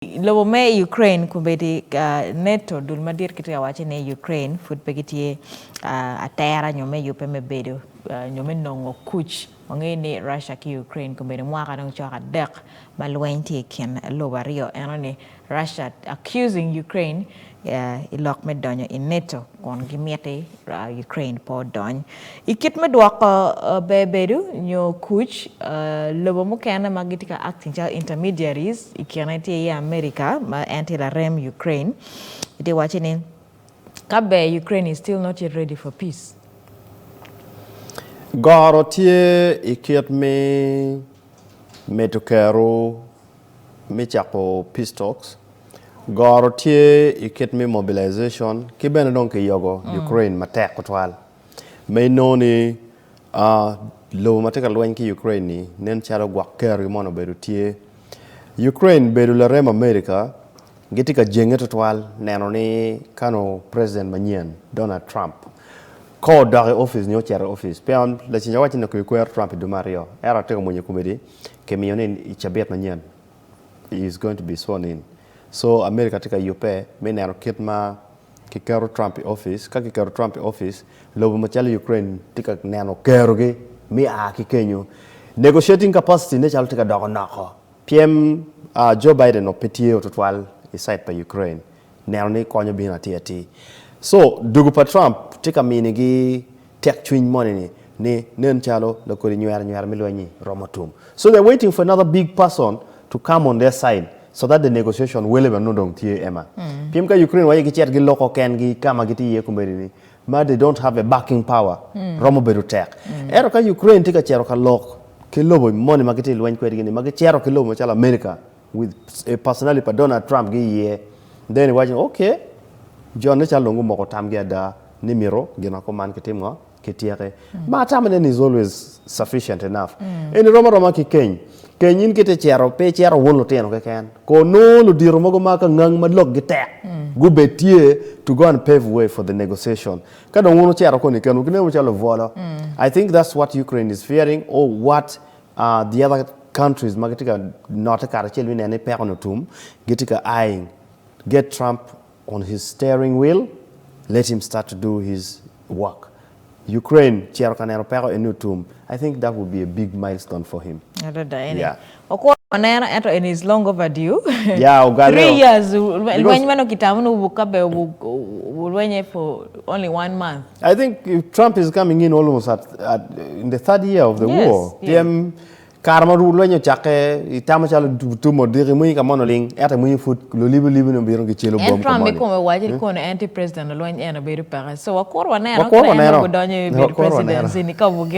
Lobo me Ukraine kombeddi NATO dul madit gitye ka waco ni Ukraine pud pe gitye atera nyo me yubbe me bedo nyo me nongo kuc. Wangeyo ni Russia ki Ukraine kombeddi mwaka dong cok adek ma lweny tye i kin lobo aryo eno-ni Russia accusing Ukraine i lok me donyo i NATO kun gimiti Ukraine pe odony. I kit me dwoko ber bedo nyo kuc, lobo mukene ma gitye ka acting calo intermediaries i kine tye iye America ma en tye larem Ukraine gitye ka wacci ni ka ber Ukraine is still not yet ready for peace. Goro tye i kit me medo kero me cako peace talks, goro tye i kit me mobilization ki bene dong kiyogo Ukraine matek tutwal ma inongo ni lobo ma tye ka lweny ki Ukraine ni nen calo gwok kerogi mono obedo tye. Ukraine bedo larem America gitye ka jenge tutwal neno ni ka onongo president manyen Donald Trump ka odok i opic nyo ocito i opic pien laceng awaco ni kibikwero Trump i dwe me aryo ento atye ka mwonyo komedi Kimiyo ni i cabit manyen he is going to be sworn in. So America tye ka yubbe me neno kit ma kiketo Trump i office. Ka kiketo Trump i office, lobo macalo Ukraine tye ka neno kerogi me a ki kenyo. Negotiating capacity ne calo tye ka doko noko pien Joe Biden pe tye tutwal i side pa Ukraine neno ni kony obino atir atir. So dugu pa Trump tye ka minigi tek cwiny moni ni ni nen calo lakodi nywero nywero me lweny-nyi romo tum. So they are waiting for another big person to come on their side so that the negotiation wele bene nongo dong tye ema. Pien ka Ukraine waci gicit giloko kengi ka ma gitye iye kombeddi ni ma they don't have a backing power romo bedo tek. Ento ka Ukraine tye ka cito ka lok ki lobo moni ma gitye ka lweny kwedgi ni ma gicito ki lobo macalo America with a personality pa Donald Trump gi iye then iwaco ni okay jo ne calo dong gumoko tamgi ada ni mito gin ma kuman kitim ngo kityeke ma atamo ne ni is always sufficient enough eni rom aroma ki keny keny in kiti cito pe icito wun lutino keken ko nongo ludito mogo ma ka ngang ma lok gi tek gubed tye to go and pave way for the negotiation ka dong wun wucito koni kenwu kineno calo lubwolo I think that's what Ukraine is fearing or what The other countries ma gitye ka note karacel me neno ni peko ni otum gitye ka eyeing get Trump on his steering wheel let him start to do his work. Ukraine cito ka neno peko eni otum I think that would be a big milestone for him. Adada eni Yeah. Okwo waneno ento eni is long overdue. Yeah, ogalle Three o. years Because lweny ma nongo kitamo ni wukabe wulwenye for only one month. I think if Trump is coming in almost at, at in the third year of the Yes, war. yes. Pien kare ma lweny ocakke itamo calo tum odiki mwinyi ka mono ling ento imwinyi pud lulibi libi ni obino gicelo En bom ka Trump moni. ikome waco ni kono en tye president olweny en obedo peke. So wakuro waneno Wakuro kadi en waneno. dong odonyo i bedo Wakuro waneno. presidency ni ka obugiko.